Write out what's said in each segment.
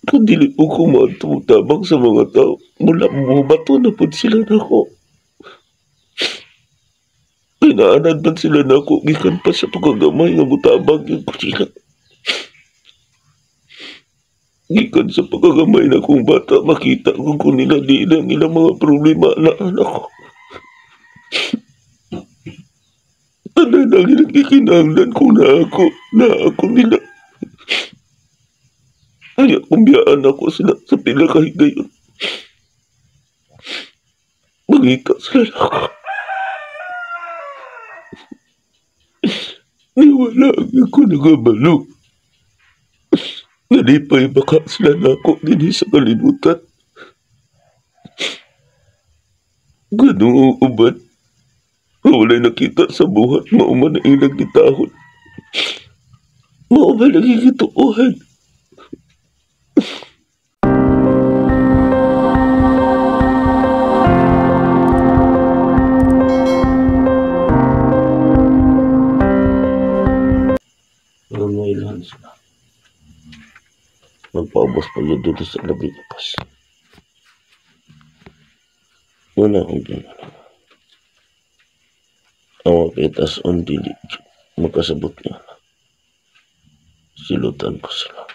Kung dili po ko matabang sa mga tao, mula bumato na po sila nako. Pinaanad man sila nako, gikan pa sa pagkagamay nga mutabang yung ko sila. Gikan sa pagkagamay na kong bata, makita ko kung nila di na ilang mga problema na anak ko. Tanan ang ilang gikinahanglan kung na ako nila. Kaya kumbiyaan ako sila sa pila kahigayon. Mangita sila na ako. Niwala ang ako nagabalo. Nalipay baka sila na ako din sa kalibutan. Ganong uban. Wala'y nakita sa buhat, mauman ang ilang gitahon. Mauman ang gituohan. Sila. Magpaubos pa yun dito sa labi pas. Wala akong ginagawa. Ang mapitas on dili magkasabot niya. Silutan ko sila.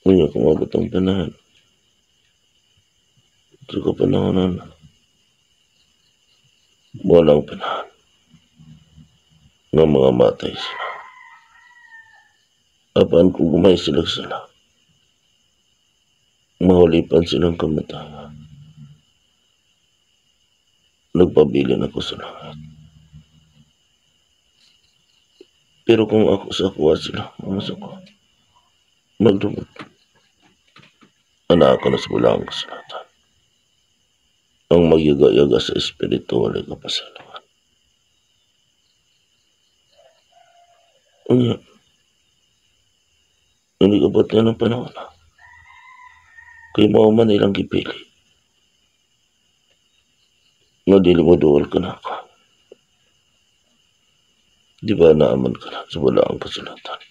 Ngayon kumabot ang panahon. Ito ka panahon na. Walang panahon. Nga mga matay sila. Apan kung gumay sila sila, mahulipan silang kamatayan. Nagpabilin ako sa langit. Pero kung ako sa kuha sila, mamasok ko, magdumot. Anak ko na sa bulang kasalatan. Ang magyaga-yaga sa espiritu, wala'y kapasalangan. Unya, hindi ka ba't yan ang panahon na? Kaya mao man ilang gipili. Nga dili mo duol ka na ako. Di ba naaman ka na sa wala ang kasulatan?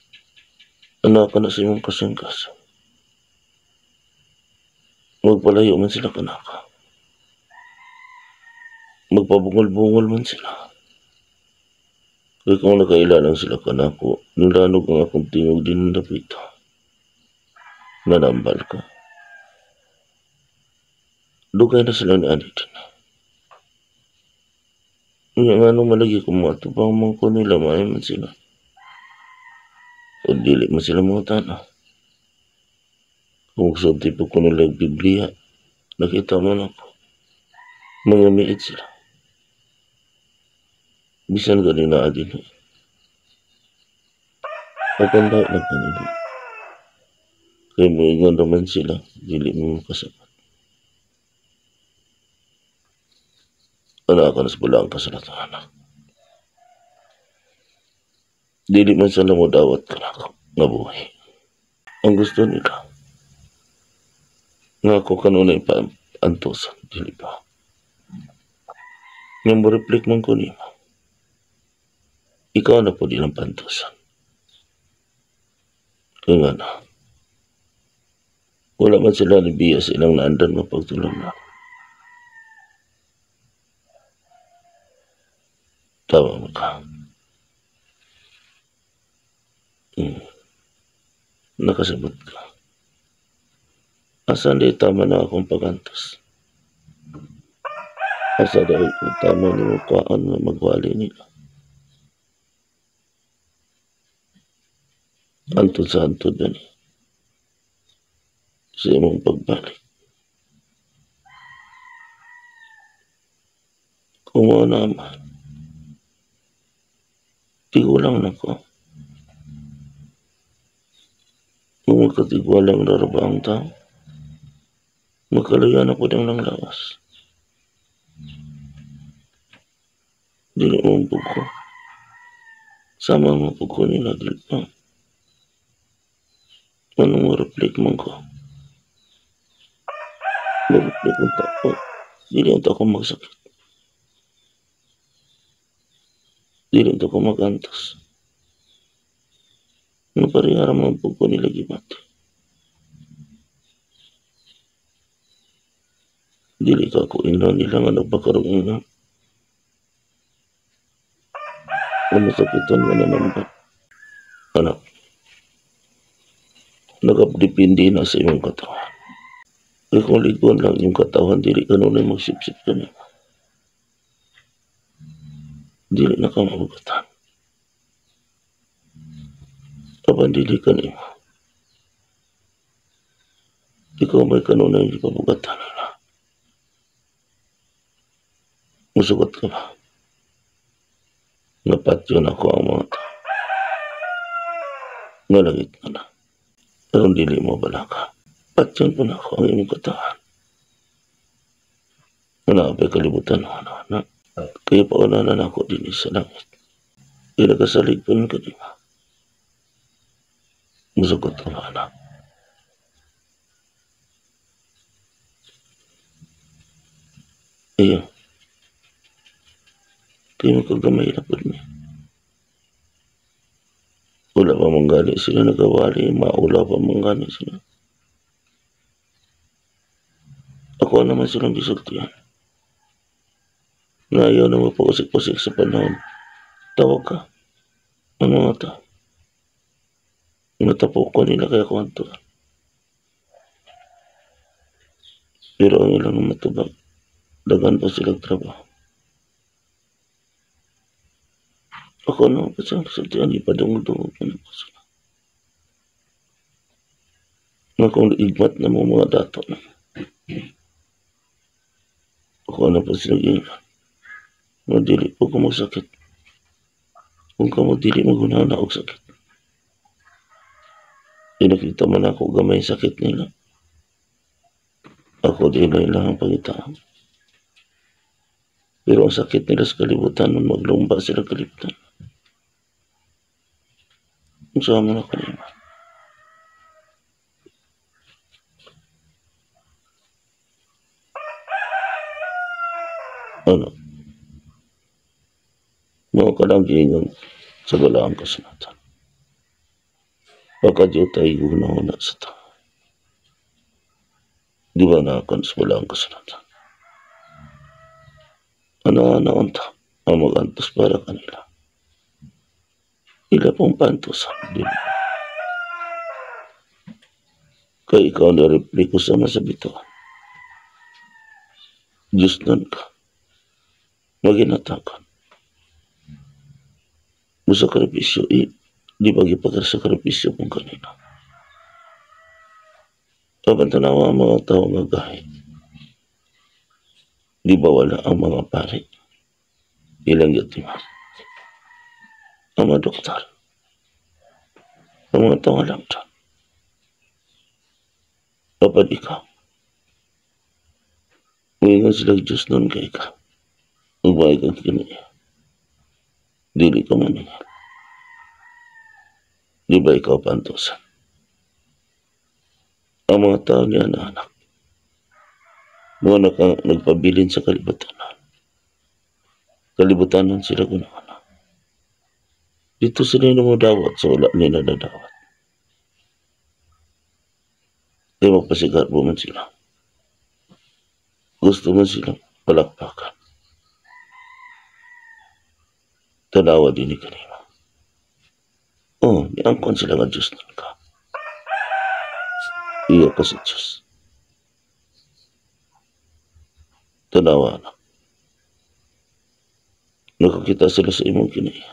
Anak ka na sa iyong kasangkas. Magpalayo man sila kanaka. Magpabungol-bungol man sila. Kaya kung nakailanang sila kanako, nilanog ang akong tingog din ng dapito. Nanambal ka. Dugay na sila ni Ani din. Nga nga nung malagi kung matupang mga ko nila, maayo man sila. O dili man sila mga tana. Kung magsulti po ko nila Biblia, nakita man ako. Mga miit sila. Bisan ganina adin. Kapanda na kanila. Kaya moingon naman sila, dili mo makasabat. Anak ka na sa bulang kasalatan, anak. Dili man sila mo dawat ka na nga buhay. Ang gusto nila, nga ako kanunay pa antosan, dili ba? Nga mo reflect man ko nimo. Ikaw na po din ang pantusan. Kaya nga na, wala man sila ni Bia sa ilang naandan mapagtulong na. Tama mo ka. Nakasabot ka. Asan di tama na akong pagantos? Asa dahil kung tama ni mukhaan na magwali nila. Antod sa antod na ni sa imong pagbalik. Kung mo naman, tigulang na ko. Kung magkatigwalang naraba ang tao, magkalayan ako ng lawas. Dili mo ang pugko. Sama mo pugko nila, dili pa. Anong ma-reflect man ko? Ma-reflect ang tao. Dili ang tao magsakit. Dili ang tao magantos. Nga parehara man pud ko nila gibati. Dili ka ako ingnon nila nga nagpakarong ina. Ang masakitan nga nanambat. Anak, nagapdepende na sa imong katawan. Kaya kung liguan lang imong katawan, dili ka nunay magsipsip ka nila. Dili na ka mabugatan. Apan dili ka nimo. Ikaw may kanunay gipabugatan nila. Musugot ka ba? Napatyon ako ang mga tao. Ngalangit ka na. Pero dili mo balaka. Patyon po na ako ang imong katawan. Wala pa'y kalibutan na na. Kaya pauna na ako din sa langit. Kaya nagasalig po ng kanima. Musugot ka ba, anak? Iyo. Kaya magkagamay na po niya. Wala pa manggali sila nagawali, maula pa manggali sila. Ako naman silang gisultihan. Na ayaw na magpakusik-kusik sa panahon. Tawag ka. Ano nga ta? Natapok ko nila kaya kwantuan. Pero ang ilang matubag, dagan pa silang trabaho. Ako naman pa silang gisultihan, ipadungog-dungog pa na ko sila. Nga kung igmat na mo mga dato na. Ako na pa silang giingan. Nga dili po ko magsakit. Kung kamo dili magunaw na og sakit. Pinakita man ako gamay sakit nila. Ako di na ilang pangitaan. Pero ang sakit nila sa kalibutan, nung maglumba sila kalibutan. Ang sama na kanina. Ano? Mga kalanggingan sa balaang kasanatan. Pagkadyo tayo guna-una sa tao. Di ba nakan sa balaang kasanatan? Ano-ano ang tao ang magantos para kanila? Ila pong pantosan, di ba? Kaya ikaw na repliko sa masabituan. Diyos nun ka. Maginatakan. Mo sakripisyo, di ba gipagkasakripisyo kung kanina? Apan tanawa ang mga tao nga gahi. Di ba wala ang mga pari? Ilang yatiman. Ang mga doktor. Ang mga tao alam dyan. Apan ikaw. Muingon sila Diyos nun kay ka. Magbayag ang kiniya. Dili ka maningil. Di ba ikaw pantusan? Ang mga tao niya na anak. Mga nagpabilin sa kalibutanan. Kalibutanan sila guna-guna. Dito sila namudawat sa wala nila nadawat. Kaya magpasigarbo man sila. Gusto man silang palakpakan. Tanawa din ni kanima. Oh, niangkon sila nga Diyos nun ka. Iya ka sa Diyos. Tanawa anak. Nakakita sila sa imong kinaiya.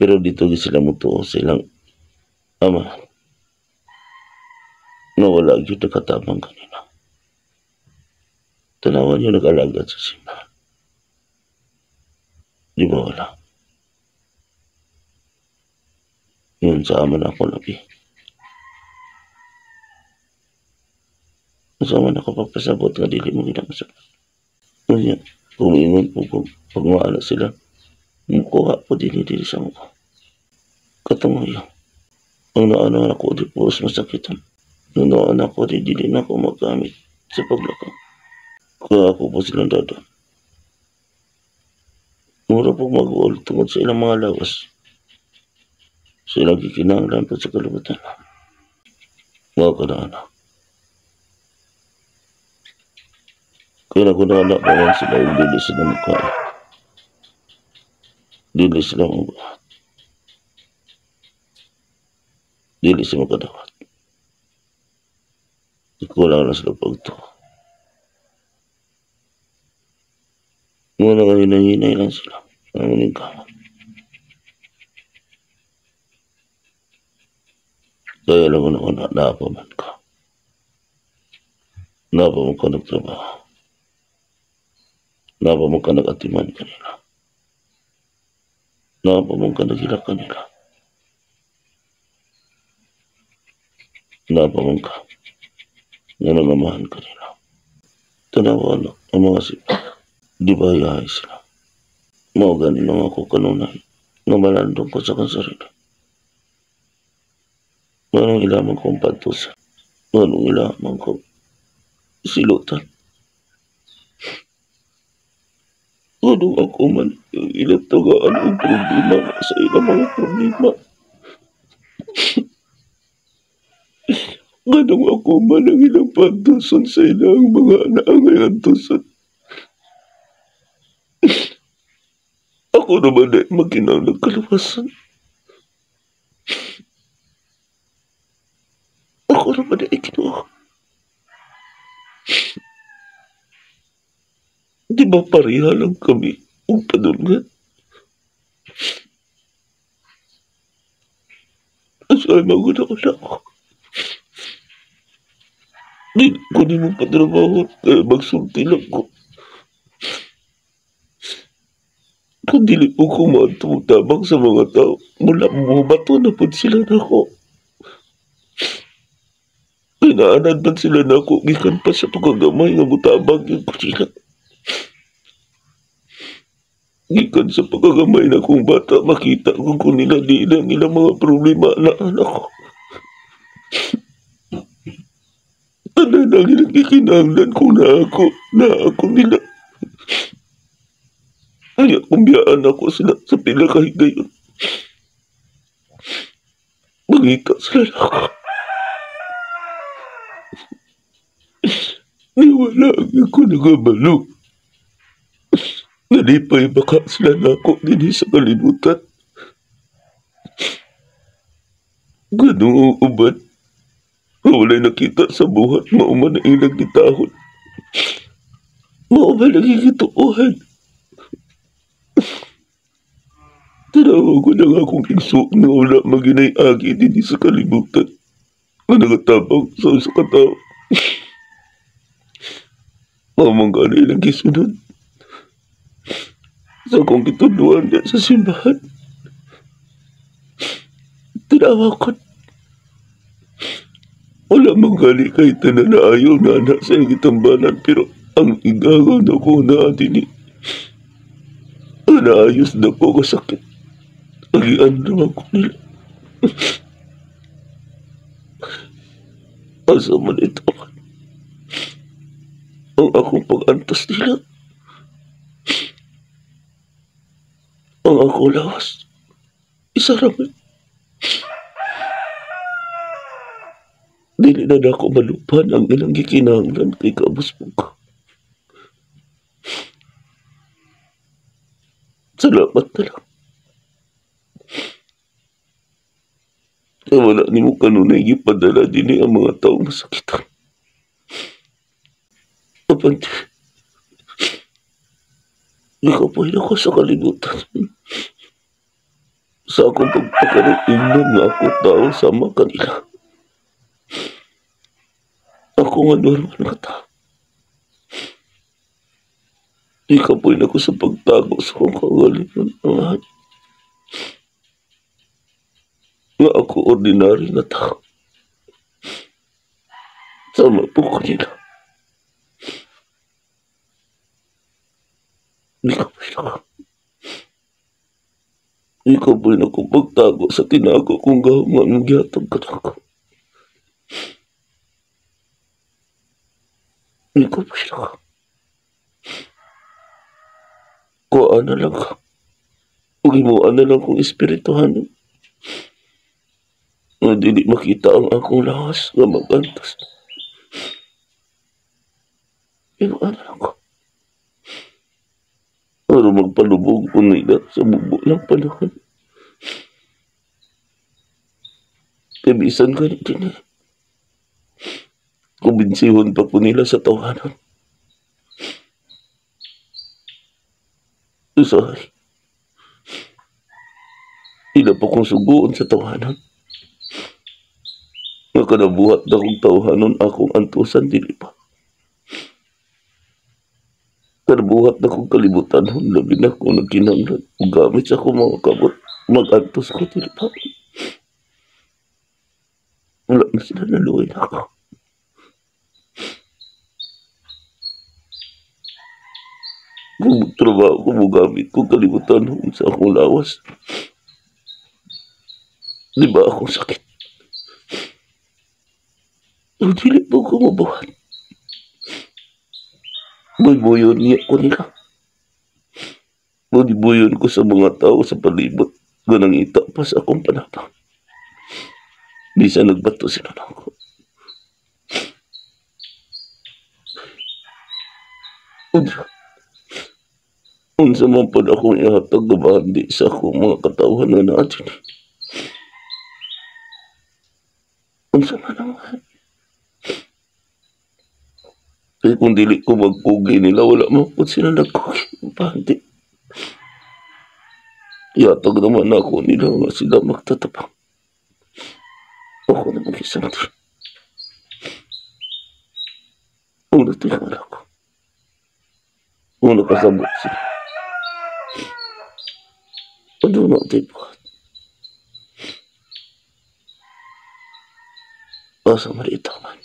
Pero dito sila mutuo sa ilang ama. Nawala gyud nakatabang kanina. Tanawa niyo nag-alagad sa simbahan. Di ba wala? Yun sa ama na ako labi. Sa ama na ako pagpasabot nga dili mo ginakasabot. Unya, kung ingon po kung pagmaala sila, mukuha po din dili sa mukha. Katungoy. Ang naano ako di puros masakitan. Ang naano ako di dili na ako magamit sa paglakaw. Kaya ako po silang dada. Mura po mag-uol tungod sa ilang mga lawas. Sila gikinahanglan pa sa kalibutan. Mao ka na anak. Kaya na kung anak pa man sila, dili sila mukha. Dili sila mabuhat. Dili sila makadawat. Ikulang na sila pagtuo. Muna nga hinahinay lang sila. Ang muning kamot. Kaya lang una-una, naapaman ka. Naapaman ka nagtrabaho. Naapaman ka nag-atiman kanila. Naapaman ka naghilak kanila. Naapaman ka nga nangamahan kanila. Tanawa na ang mga sipa. Di ba yahay sila? Mao gani lang ako kanunay nga malandong ko sa kang sarili. Anong ilamang kong pantusan? Anong ilamang kong silutan? Anong ako man yung ilang tagaan ang problema sa ilang mga problema? Anong ako man ang ilang pantusan sa ilang mga naangay antusan? Ako naman ay maginaw ng kaluwasan. Ako naman ay kinuha. Di ba pareha lang kami ang padulngan? Asay maguna ko na ako. Di ko di mo patrabaho kaya magsulti lang ko. Kung dili po ko matumtabang sa mga tao, mula bumato na po sila na ako. Kinaanad man sila na ako, gikan pa sa pagkagamay nga mutabang yung kusina. Gikan sa pagkagamay na kong bata, makita ko kung nila di ilang ilang mga problema na anak ko. Tanan ang ilang gikinahanglan kung na ako nila. Kaya kumbiyaan ako sila sa pila kahigayon. Mangita sila na ako. Niwala ang ako nagabalo. Nalipay baka sila na ako din sa kalibutan. Ganong ang uban. Wala'y nakita sa buhat, mauman ang ilang gitahon. Mauman ang gituohan. Tanawa ko na nga akong igso na wala maginay-agi din sa kalibutan. Ang nagatabang sa usa ka tao. Mamang gani ilang gisunod. Sa akong gitudluan niya sa simbahan. Tanawa ko. Wala mang gani kahit na naayaw na anak sa iyang gitambanan pero ang igagaw na ko na din eh. Naayos na ko kasakit. Agian naman ko nila. Asa man ito ang akong pag-antos nila. Ang akong lawas. Isa raman. Dili na ako malupan ang ilang gikinahanglan kay kaabos po ko. Salamat na lang. Wala ni mo kanunay gipadala din ang mga taong masakitan. Apan, nakapuhin ako sa kalibutan. Sa akong pagpakaroon nga ako tao sama kanila. Ako nga normal nga tao. Ikapuin ako sa pagtago sa akong kagalingon ng lahat. Nga ako ordinary na tao. Sama po kanila. Ikapuin ako. Ikapuin ako pagtago sa tinago kong gahom nga ang gihatag kanako. Ikapuin ako. Kuhaan na lang ka. Ugimuan na lang kong espirituhan. Nga dili makita ang akong lawas nga magantos. Inuan na ko. Pero magpalubog ko nila sa bubo ng panahon. Kaya bisan ka din eh. Kumbinsihon pa ko nila sa tawanan. Usahay. Ila pa kong suguon sa tawanan. Nga kanabuhat na kong tawanan akong antusan, dili pa. Kanabuhat na kong kalibutan, labi na kong nagkinanglan. Gamit sa akong mga kabot, mag-antos ko, dili pa. Wala na sila naluwi na ako. Kung magtrabaho ko, mugamit kong kalibutan sa akong lawas. Di ba akong sakit? Ang dili po ko mabuhat. Buyon niya ko nila. Buyon ko sa mga tao sa palibot. Ganang ita pa sa akong panabang. Bisa nagbato sila na ako. Unsa man po akong ihatag gabandi sa akong mga katawhan na natin. Unsa man ang kaya kung dili ko magkugi nila, wala man po sila nagkugi. Bandi. Ihatag naman ako nila nga sila magtatapang. Ako na mag-isang din. Una tingala ko. Una kasabot sila. Ano na ito buhat? Asa marita man.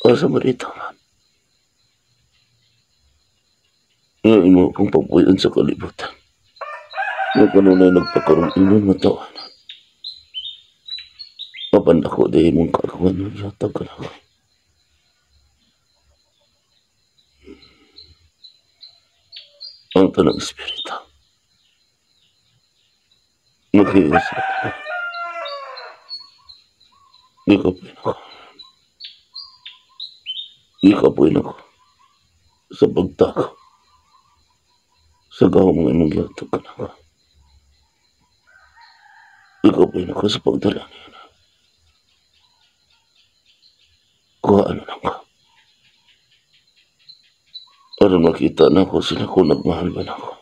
Asa marita man. Ngayon mo akong pagpuyan sa kalibutan. Nga kanunay nagpakaroon ingon matawanan. Mapan ako dahil mong kagawan ng yatag ka na ako. Ang tanang espiritu. Nakiusap ako. Gikapuin ako. Gikapuin ako. Sa pagtakaw. Sa gawang imong gihatag ka na ako. Gikapuin ako sa pagdala niya na. Kuhaan na lang ka. Aron makita na ako sila kung nagmahal ba na ako.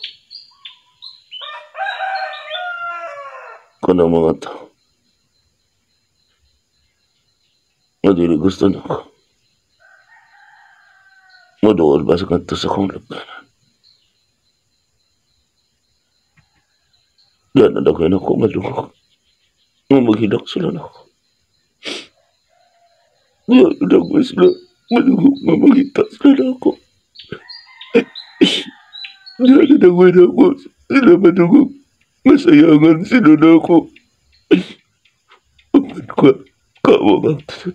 Kanang mga tao. Nga dili gusto na ako. Maduol ba sa kanto sa akong lagdanan? Diyan na daghan ako madungog. Nga maghilak sila na ako. Diyan na daghan sila madungog nga makita sila na ako. Diyan na daghan ako sila madungog. Masayangan sila na ako. Apan ko, kawag ang tanan.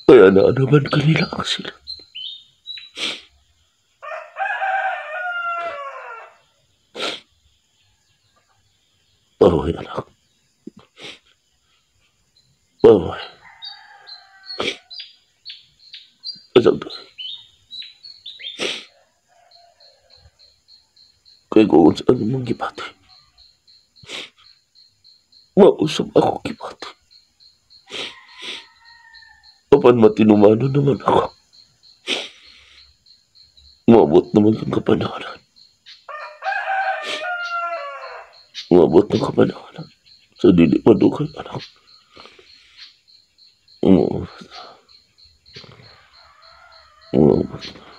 Kaya na naman kanila ang sila. Baboy, anak. Baboy. Asag doon. Kaya kung saan mong gibati. Mausap ako gibati. Apan matinumano naman ako. Maabot naman ang kapanahonan. Umabot ng kapanahonan. Sa dili madugay, anak. Umabot. Umabot.